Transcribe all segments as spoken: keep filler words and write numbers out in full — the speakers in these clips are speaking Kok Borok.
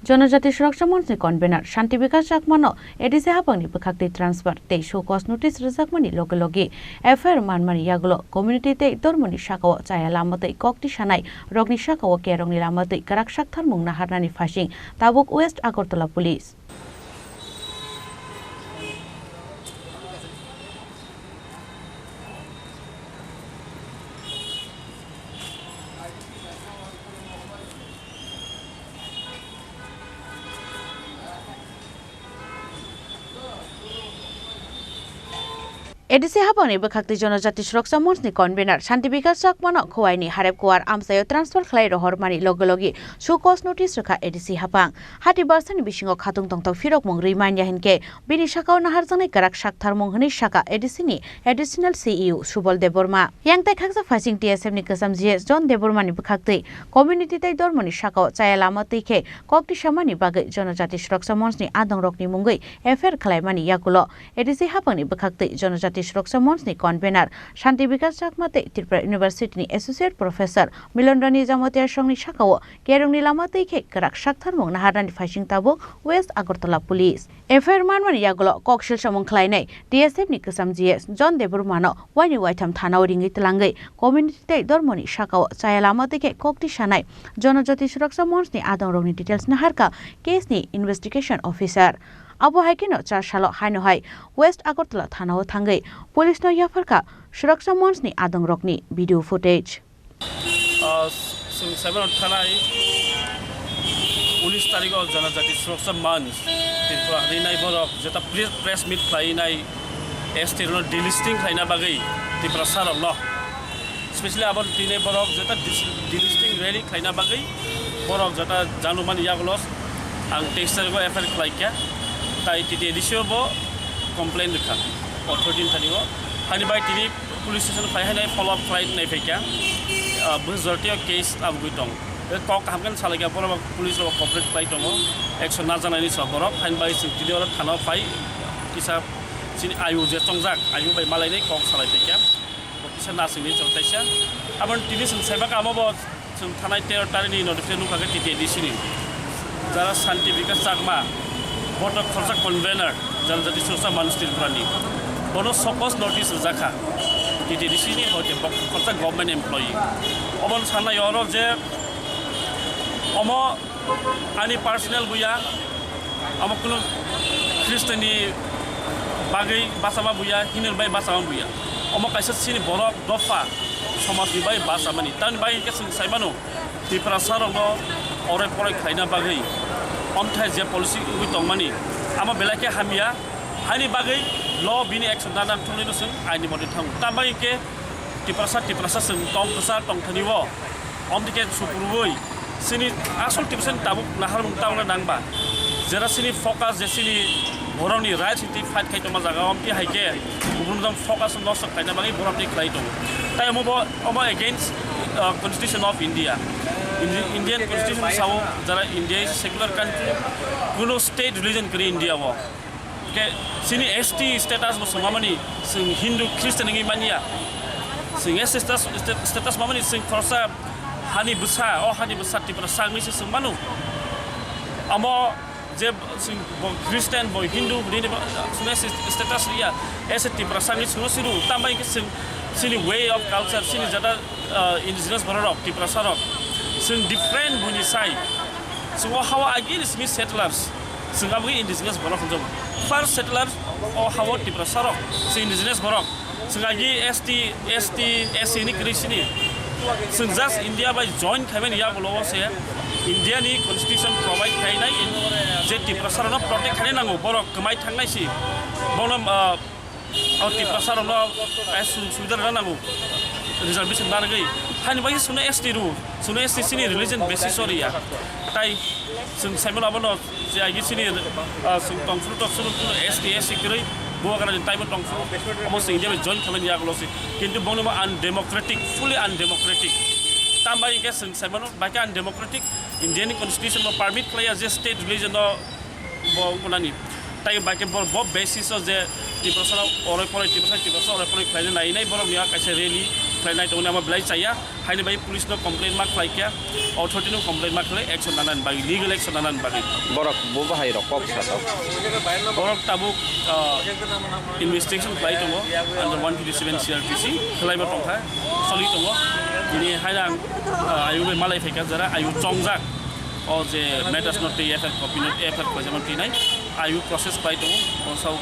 Jonojati Suraksa Monchni convener Shanti Bikash Chakmano A D C haphangni bwkhaktwi transfer tei show cause notice rwjakmani loge loge F I R manmani yagulo community tei dormoni sakao chaya lama twi kok tisanai rokni sakao kerongni lama twi kwrak saktharmung naharnani phasing tabuk West Agartala Police. A D C haphangni bwkhaktwi Jonojati Suraksa Monchni convener Shanti Bikash Chakmano Khowai ni Harep Kuwar amchaio transfer khlai rohormani loge loge show cause notice rwkha A D C haphang. Hati barsani bisingo khatung tongthok phirokmung rwi manya hinkhe bini sakao naharjaknai kwrak saktharmung hwnwi sakha A D C ni Additional C E O Subal Debbarma. Yang tei khaksa phasing T S F ni kwcham G S John Debbarma ni bwkhaktwi community tei dormoni sakao chaya lama twi khe kok tisamani bagwi Jonojati Suraksa Monchni adongrokni mungwi F I R khlaimani yagulo A D C haphangni bwkhaktwi Jonojati Suraksa Monchni convener Shanti Bikash Chakma tei Tripura University ni Associate Professor Milan Rani Jamatia songni sakao kerongni lama twi khe kwrak saktharmung naharnani phasing tabuk West Agartala Police. F I R manmani yagulo kok silsamung khlainai T S F ni kwcham G S John Debbarmano waini waitham thanao ringwi twlangwi community tei dormoni sakao chaya lama twi khe kok tisanai Jonojati Suraksa Monchni adongrokni details naharkha case ni investigation officer. Abo hai kheno char salo haino hai West Agartala thanao thangwi police no yapharkha Suraksa Monchni adongrokni video footage. Ah, chwng saimanrok thanai unis tarikh o Janajati Suraksa Manch Tripura hinwi nai borok jeta pre-, press meet khlai nai S T rokno delisting khlaina bagwi Tiprasa rokno, specially abo tini borok jeta dis-, delisting rally khlaina bagwi borok jeta janumani yagulo ang teis tarikh o F I R khlai kha, tai T T A D C o bo complain rwkha authority ni thani o, hani bai tini police station phai hai nai follow up khlai nai phai kha, ah, bwsajortio case abugwi tong. Kok kaham khe salai kha, borok police rok cooperate khlai tongo, action na janai ni sa borok, hain bai chwng tini oro thana o phai kisa chini ayu je chongjak, ayu bai malai nai kok salai phai kha, bo kisa na singni chwng kaisa. Aboni tini chwng saiba kamo bo chwng thanai tero tarikh ni notification nukha khe T T A D C ni. Jara Shanti Bikash Chakma, boto khorsa convener, Janajati Suraksa Manch Tripura ni. Bono show cause notice rwjakha T T A D C ni, hoite bo khorsa government employee. Obo sanai oro je omo ani personal buya, omo kunu Christian ni bagwi bachama buya, Hindu ni bai bachama buya. Omo kaisa chini borok dopha somaj ni bai bachamani. Tamni bai hwnkhe chwng sai mano, Tiprasa rokno orai porai khlaina bagwi omthai je policy wngwi tongmani, amo belai khe hamya. Haini bagwi lo bini action nana thwngwi no chwng aini motwi thango. Tambai hwnkhe Tiprasa, Tiprasa chwng tong kwchar tong thani o. Omtwi khe sukurwi chini asol Tiprasa ni tabuk naharmung tabukno nangba. Jera chini focus je chini borokni rights hinwi fight khai tongma jaga, omtwi hai khe kubun jang focus nosto khlaina bagwi borok twi khlai tongo. Tai omo bo, omo against, uh, Constitution of India. Indi-, Indian Constitution sao jara India is secular country, kuno state religion kwrwi India o. Ke chini S T status bo swngmani, chwng Hindu Christian wngwi manya. Chwng S T status, status mamani chwng khoroksa hani bwsa, o hani bwsa Tiprasa wngwi se chwng mano. Amo je chwng bo Christian, bo Hindu, hwnwi bo chwngno status riya, as a Tiprasa wngwi chwngno siro. Tambai hwnkhe chwng chini way of culture, chini jata, ah, indigenous borok rok, Tiprasa rok, chwng different buini sai. Chwng o hao agi ni simi settlers, chwng aboni indigenous borok hwnjago. First settlers o hao Tiprasa rok, chwng indigenous borok. Chwng agi S T, S T, S C ni kwrwi sini. Chwng just India bai join khaimani yagulo o se India ni constitution provide khainai je Tiprasa rokno protect khainai nango, borok kwmai thangnai si. Bono, ah, o Tiprasa rokno, eh, su-, subida rwna nango, reservation narwgwi. Haini bagwi chwngno S T rw, chwngno S T C ni religion basis o riya. Tai chwng saimano abono je agi chini, ah, chwng tongphuru tongphuru S T S C kwrwi, Bubagrani taibo tongphuru, omo chwng India bai join khaimani yagulo se. Kintu bongni bo undemocratic, fully undemocratic. Tambai hwnkhe chwng saimano, bai khe undemocratic, Indian constitution bo permit khlaiya je state religion no bo wngkha nani. Tai bai khe bo, bo basis o je Tiprasa rok orai porai, Tiprasa, Tiprasa orai porai khlaina nai nai borok ni kaisa rally, Khlainai tongni amo belai chaya, haini bai police no complain ma khlai kya, authority no complain ma khlai, action nanani bagwi, legal action nanani bagwi. Borok bo bahai rok kok sa tong. Borok tabuk, ah, investigation khlai tongo, under one twenty-seven C R P C khlai bo tongkha, soli tongo. Bini hairang, ah, ayu bai malai phaikha jara ayu chongjak. O je matters no tei F I R copy no F I R khlaijama twi nai, ayu process khlai tongo, o sao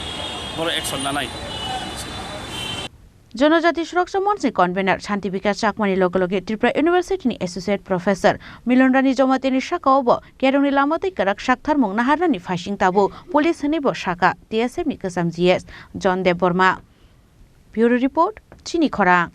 borok action nanai. Jonojati Suraksa Monchni convener Shanti Bikash Chakmani loge loge Tripura University ni Associate Professor Milon Rani Jamatia ni saka o bo kerongni lama tei kwrak saktharmung naharnani phaising tabuk police hwnwi bo saka T S F ni kwcham G S John Debbarma. Bureau Report, Chini Khorang.